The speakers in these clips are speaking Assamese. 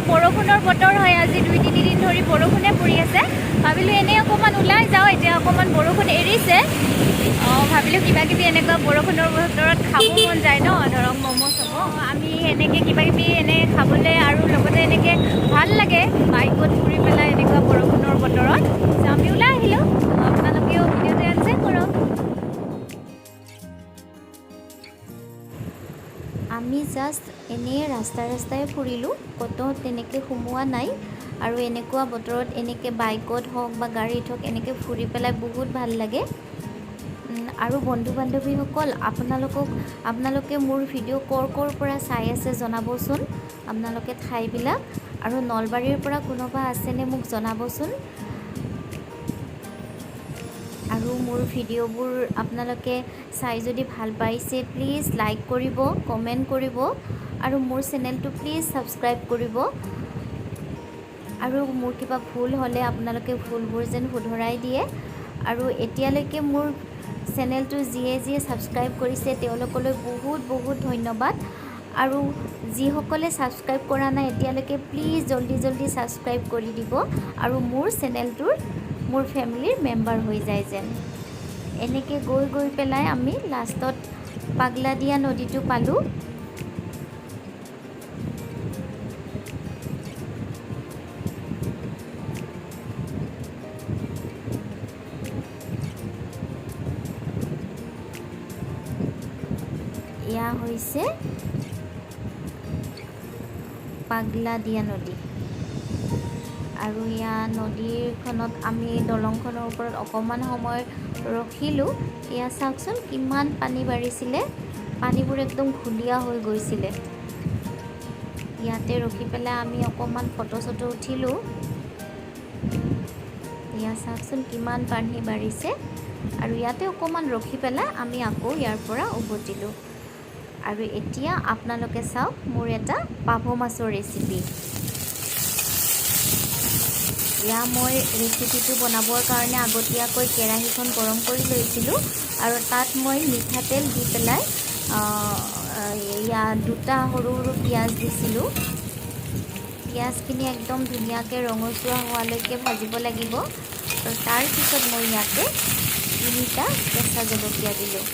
বৰষুণৰ বতৰ হয়, আজি 2-3 দিন ধৰি বৰষুণে পৰি আছে। ভাবিলোঁ এনেই অকণমান ওলাই যাওঁ। এতিয়া অকণমান বৰষুণ এৰিছে। অঁ, ভাবিলোঁ কিবা কিবি এনেকুৱা বৰষুণৰ বতৰত খাব মন যায় ন, ধৰক ম'ম' চম'। আমি এনেকৈ কিবা কিবি এনে খাবলৈ আৰু লগতে এনেকৈ ভাল লাগে বাইকত ফুৰি পেলাই এনেকুৱা বৰষুণৰ বতৰত। So, আমি ওলাই আহিলোঁ। আপোনালোকেও ভিডিঅ'টো এনজয় কৰক। আমি জাষ্ট এনেই ৰাস্তাই ৰাস্তাই ফুৰিলোঁ, ক'তো তেনেকৈ সোমোৱা নাই। আৰু এনেকুৱা বতৰত এনেকৈ বাইকত হওক বা গাড়ীত হওক, এনেকৈ ফুৰি পেলাই বহুত ভাল লাগে। আৰু বন্ধু বান্ধৱীসকল, আপোনালোকে মোৰ ভিডিঅ' ক'ৰ ক'ৰ পৰা চাই আছে জনাবচোন আপোনালোকে ঠাইবিলাক। আৰু নলবাৰীৰ পৰা কোনোবা আছেনে মোক জনাবচোন। আৰু মোৰ ভিডিঅ'বোৰ আপোনালোকে চাই যদি ভাল পাইছে, প্লিজ লাইক কৰিব, কমেণ্ট কৰিব আৰু মোৰ চেনেলটো প্লিজ ছাবস্ক্ৰাইব কৰিব। আৰু মোৰ কিবা ভুল হ'লে আপোনালোকে ভুলবোৰ যেন শুধৰাই দিয়ে। আৰু এতিয়ালৈকে মোৰ চেনেলটো যিয়ে যিয়ে ছাবস্ক্ৰাইব কৰিছে, তেওঁলোকলৈ বহুত বহুত ধন্যবাদ। আৰু যিসকলে ছাবস্ক্ৰাইব কৰা নাই এতিয়ালৈকে, প্লিজ জল্দি জল্দি ছাবস্ক্ৰাইব কৰি দিব আৰু মোৰ চেনেলটোৰ, মোৰ ফেমিলিৰ মেম্বাৰ হৈ যায় যেন। এনেকৈ গৈ গৈ পেলাই আমি লাষ্টত পাগলাদিয়া নদীটো পালোঁ। এয়া হৈছে পাগলাদিয়া নদী। আৰু এয়া নদীখনত আমি দলংখনৰ ওপৰত অকণমান সময় ৰখিলোঁ। এয়া চাওকচোন, কিমান পানী বাঢ়িছিলে। পানীবোৰ একদম ঘুলীয়া হৈ গৈছিলে। ইয়াতে ৰখি পেলাই আমি অকণমান ফটো চটো উঠিলোঁ। এয়া চাওকচোন, কিমান পানী বাঢ়িছে। আৰু ইয়াতে অকণমান ৰখি পেলাই আমি আকৌ ইয়াৰ পৰা উভতিলোঁ। আৰু এতিয়া আপোনালোকে চাওক মোৰ এটা পাভ মাছৰ ৰেচিপি। এয়া মই ৰেচিপিটো বনাবৰ কাৰণে আগতীয়াকৈ কেৰাহীখন গৰম কৰি লৈছিলোঁ আৰু তাত মই মিঠাতেল দি পেলাই এয়া দুটা সৰু সৰু পিঁয়াজ দিছিলোঁ। পিঁয়াজখিনি একদম ধুনীয়াকৈ ৰঙচুৱা হোৱালৈকে ভাজিব লাগিব। আৰু তাৰপিছত মই ইয়াতে তিনিটা কেঁচা জলকীয়া দিলোঁ।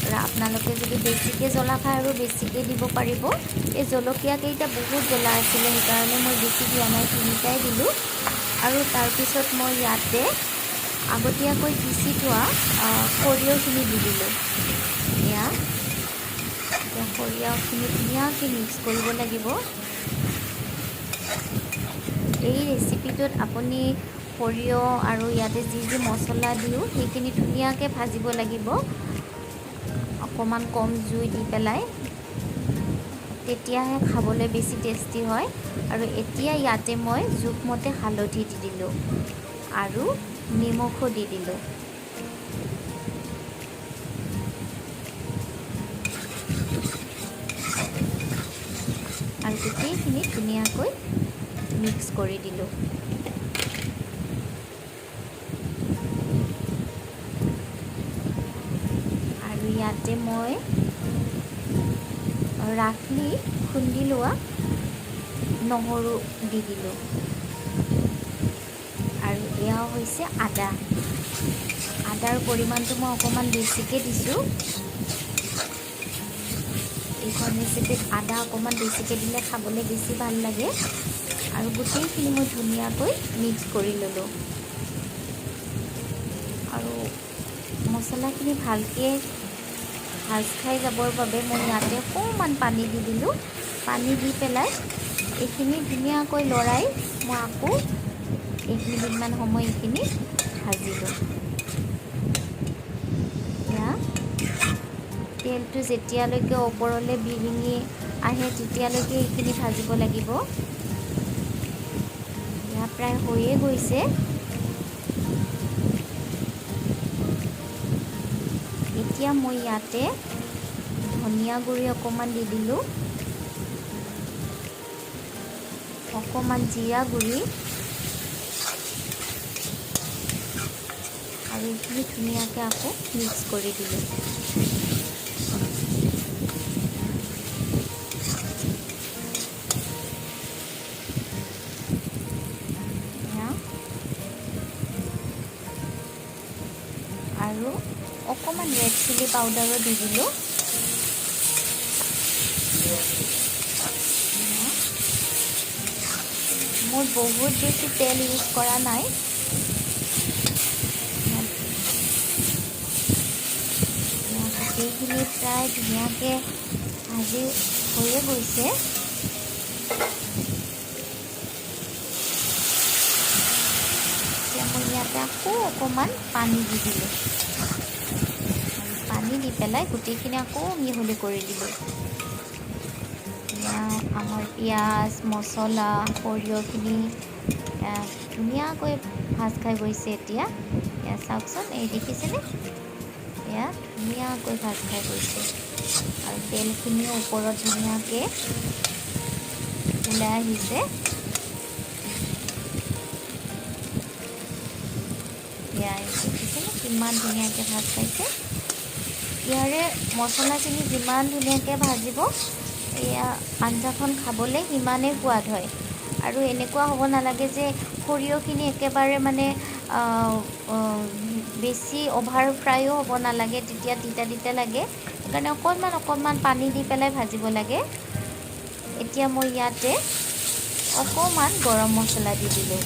আৰু আপোনালোকে যদি বেছিকৈ জ্বলা খায়, আৰু বেছিকৈ দিব পাৰিব। এই জলকীয়াকেইটা বহুত জ্বলা আছিলে, সেইকাৰণে মই বেছি দিয়া নাই, তিনিটাই দিলোঁ। আৰু তাৰপিছত মই ইয়াতে আগতীয়াকৈ পিচি থোৱা সৰিয়হখিনি দি দিলোঁ। এয়া এতিয়া সৰিয়হখিনি ধুনীয়াকৈ মিক্স কৰিব লাগিব। এই ৰেচিপিটোত আপুনি সৰিয়হ আৰু ইয়াতে যি যি মছলা দিওঁ, সেইখিনি ধুনীয়াকৈ ভাজিব লাগিব অকণমান কম জুই দি পেলাই, তেতিয়াহে খাবলৈ বেছি টেষ্টি হয়। আৰু এতিয়া ইয়াতে মই জোখমতে হালধি দি দিলোঁ আৰু নিমখো দি দিলোঁ। আৰু গোটেইখিনি ধুনীয়াকৈ মিক্স কৰি দিলোঁ। আৰু ইয়াতে মই ৰাফলি খুন্দি লোৱা নহৰু দি দিলোঁ। আৰু এয়া হৈছে আদা। আদাৰ পৰিমাণটো মই অকণমান বেছিকৈ দিছোঁ। এইখন ৰেচিপিত আদা অকণমান বেছিকৈ দিলে খাবলৈ বেছি ভাল লাগে। আৰু গোটেইখিনি মই ধুনীয়াকৈ মিক্স কৰি ল'লোঁ। আৰু মছলাখিনি ভালকৈ ভাজ খাই যাবৰ বাবে মই ইয়াতে অকণমান পানী দি দিলোঁ। পানী দি পেলাই এইখিনি ধুনীয়াকৈ লৰাই মই আকৌ 1 মিনিটমান সময় এইখিনি ভাজিলোঁ। এয়া তেলটো যেতিয়ালৈকে ওপৰলৈ বিৰিঙি আহে, তেতিয়ালৈকে এইখিনি ভাজিব লাগিব। এয়া প্ৰায় হৈয়ে গৈছে। এতিয়া মই ইয়াতে ধনিয়া গুড়ি অকণমান দি দিলোঁ, অকণমান জিৰা গুড়ি আৰু এইখিনি ধুনীয়াকৈ আকৌ মিক্স কৰি দিলোঁ। ৰেড চিলি পাউডাৰো দি দিলোঁ। মোৰ বহুত বেছি তেল ইউজ কৰা নাই। গোটেইখিনি প্ৰায় ধুনীয়াকৈ ভাজি হৈয়ে গৈছে। এতিয়া মই ইয়াতে আকৌ অকণমান পানী দি দিলোঁ। পানী দি পেলাই গোটেইখিনি আকৌ মিহলি কৰি দিলোঁ। এয়া আমাৰ পিঁয়াজ, মছলা, সৰিয়হখিনি ধুনীয়াকৈ ভাজ খাই গৈছে এতিয়া। এয়া চাওকচোন, এই দেখিছেনে? এয়া ধুনীয়াকৈ ভাজ খাই গৈছে আৰু তেলখিনিও ওপৰত ধুনীয়াকৈ ওলাই আহিছে। এয়া দেখিছেনে কিমান ধুনীয়াকৈ ভাজ খাইছে। ইয়াৰে মছলাখিনি যিমান ধুনীয়াকৈ ভাজিব, এয়া আঞ্জাখন খাবলৈ সিমানেই সোৱাদ হয়। আৰু এনেকুৱা হ'ব নালাগে যে সৰিয়হখিনি একেবাৰে মানে বেছি অভাৰ ফ্ৰাইও হ'ব নালাগে, তেতিয়া তিতা তিতা লাগে। সেইকাৰণে অকণমান অকণমান পানী দি পেলাই ভাজিব লাগে। এতিয়া মই ইয়াতে অকণমান গৰম মছলা দি দিলোঁ।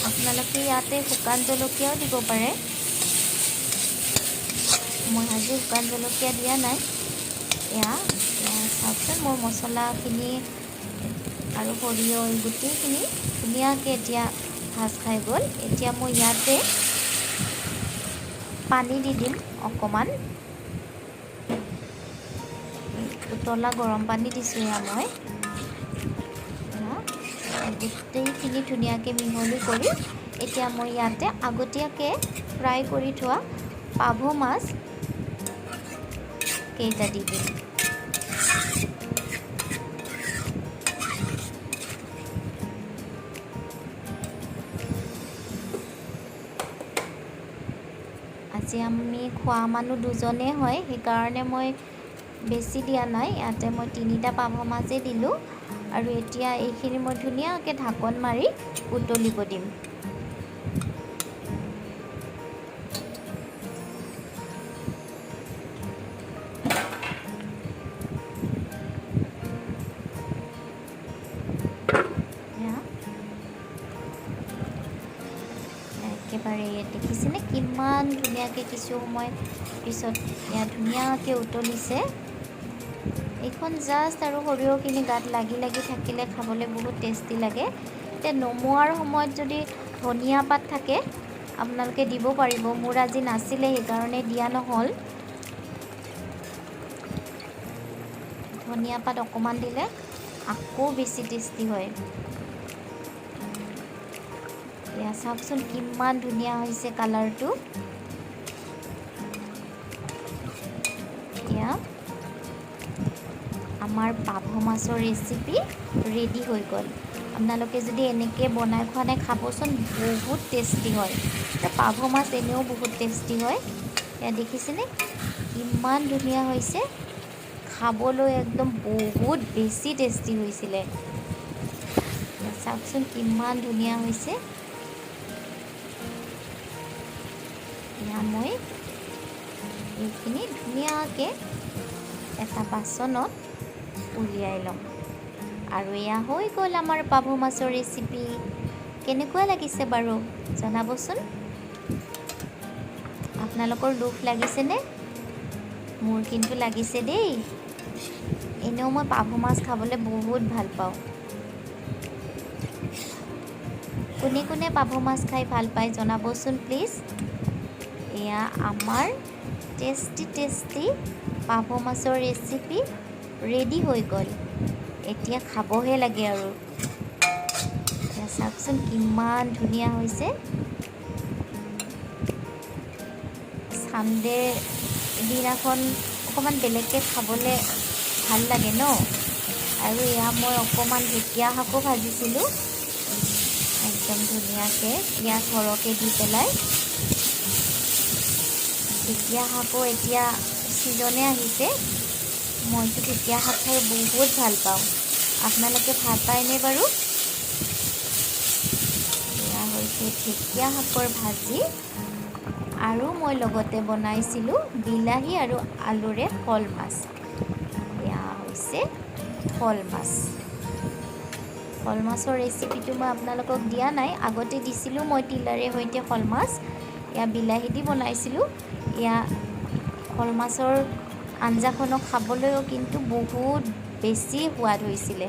আপোনালোকে ইয়াতে শুকান জলকীয়াও দিব পাৰে। মই আজি শুকান জলকীয়া দিয়া নাই। এয়া চাওকচোন, মোৰ মছলাখিনি আৰু সৰিয়হ গোটেইখিনি ধুনীয়াকৈ এতিয়া ভাজ খাই গ'ল। এতিয়া মই ইয়াতে পানী দি দিম অকণমান। উতলা গৰম পানী দিছোঁ এয়া মই। গোটেইখিনি ধুনীয়াকৈ মিহলি কৰি এতিয়া মই ইয়াতে আগতীয়াকৈ ফ্ৰাই কৰি থোৱা পাভ মাছ কেইটা দি দিম। আজি আমি খোৱা মানুহ দুজনেই হয়, সেইকাৰণে মই বেছি দিয়া নাই। ইয়াতে মই 3টা পাভ মাছেই দিলোঁ। আৰু এতিয়া এইখিনি মই ধুনীয়াকৈ ঢাকন মাৰি উতলিব দিম। একেবাৰে দেখিছেনে কিমান ধুনীয়াকৈ কিছু সময় পিছত এয়া ধুনীয়াকৈ উতলিছে। এইখন জাষ্ট আৰু সৰিয়হখিনি গাত লাগি লাগি থাকিলে খাবলৈ বহুত টেষ্টি লাগে। এতিয়া নমোৱাৰ সময়ত যদি ধনিয়া পাত থাকে আপোনালোকে দিব পাৰিব। মোৰ আজি নাছিলে, সেইকাৰণে দিয়া নহ'ল। ধনিয়া পাত অকণমান দিলে আকৌ বেছি টেষ্টি হয়। এয়া চাওকচোন কিমান ধুনীয়া হৈছে কালাৰটো। এতিয়া আমাৰ পাভ মাছৰ ৰেচিপি ৰেডি হৈ গ'ল। আপোনালোকে যদি এনেকৈ বনাই খোৱা নাই, খাবচোন, বহুত টেষ্টি হয়। পাভ মাছ এনেও বহুত টেষ্টি হয়। এয়া দেখিছেনে কিমান ধুনীয়া হৈছে, খাবলৈ একদম বহুত বেছি টেষ্টি হৈছিলে। চাওকচোন কিমান ধুনীয়া হৈছে। এয়া মই এইখিনি ধুনীয়াকৈ এটা বাচনত উলিয়াই ল'ম। আৰু এয়া হৈ গ'ল আমাৰ পাভ মাছৰ ৰেচিপি। কেনেকুৱা লাগিছে বাৰু জনাবচোন। আপোনালোকৰ লোভ লাগিছেনে? মোৰ কিন্তু লাগিছে দেই। এনেও মই পাভ মাছ খাবলৈ বহুত ভাল পাওঁ। কোনে কোনে পাভ মাছ খাই ভাল পায় জনাবচোন প্লিজ। এয়া আমাৰ টেষ্টি টেষ্টি পাভ মাছৰ ৰেচিপি ৰেডি হৈ গ'ল। এতিয়া খাবহে লাগে আৰু। চাওকচোন কিমান ধুনীয়া হৈছে। ছানডে দিনাখন অকণমান বেলেগকৈ খাবলৈ ভাল লাগে ন। আৰু এয়া মই অকণমান ঢেকীয়া শাকো ভাজিছিলোঁ, একদম ধুনীয়াকৈ পিঁয়াজ সৰহকৈ দি পেলাই। ঢেকীয়া শাকো এতিয়া ছিজনে আহিছে। মইতো ঢেকীয়া শাক খাই বহুত ভাল পাওঁ। আপোনালোকে ভাল পায়নে বাৰু? এয়া হৈ হৈছে ঢেকীয়া শাকৰ ভাজি আৰু মই লগতে বনাইছিলোঁ বিলাহী আৰু আলুৰে শ'ল মাছ। এয়া হৈছে শ'ল মাছ। শ'ল মাছৰ ৰেচিপিটো মই আপোনালোকক দিয়া নাই, আগতে দিছিলোঁ মই তিলাৰে সৈতে শ'ল মাছ। এয়া বিলাহী দি বনাইছিলোঁ। এয়া শ'ল মাছৰ আঞ্জাখনক খাবলৈও কিন্তু বহুত বেছি সোৱাদ হৈছিলে।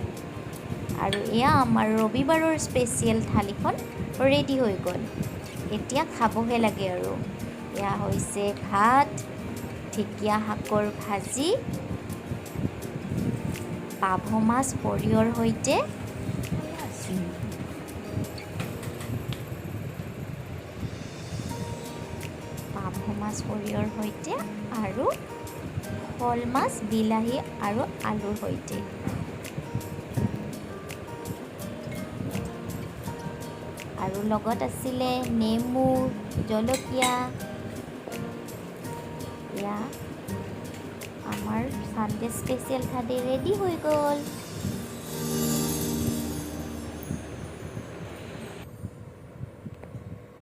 আৰু এয়া আমাৰ ৰবিবাৰৰ স্পেচিয়েল থালিখন ৰেডি হৈ গ'ল। এতিয়া খাবহে লাগে আৰু। এয়া হৈছে ভাত, ঢেকীয়া শাকৰ ভাজি, পাভ মাছ সৰিয়হৰ সৈতে, পাভ মাছ সৰিয়হৰ সৈতে আৰু শ'ল মাছ বিলাহী আৰু আলুৰ সৈতে। আৰু লগত আছিলে নেমু, জলকীয়া। এয়া আমাৰ ছানডে স্পেচিয়েল থালি ৰেডি হৈ গ'ল।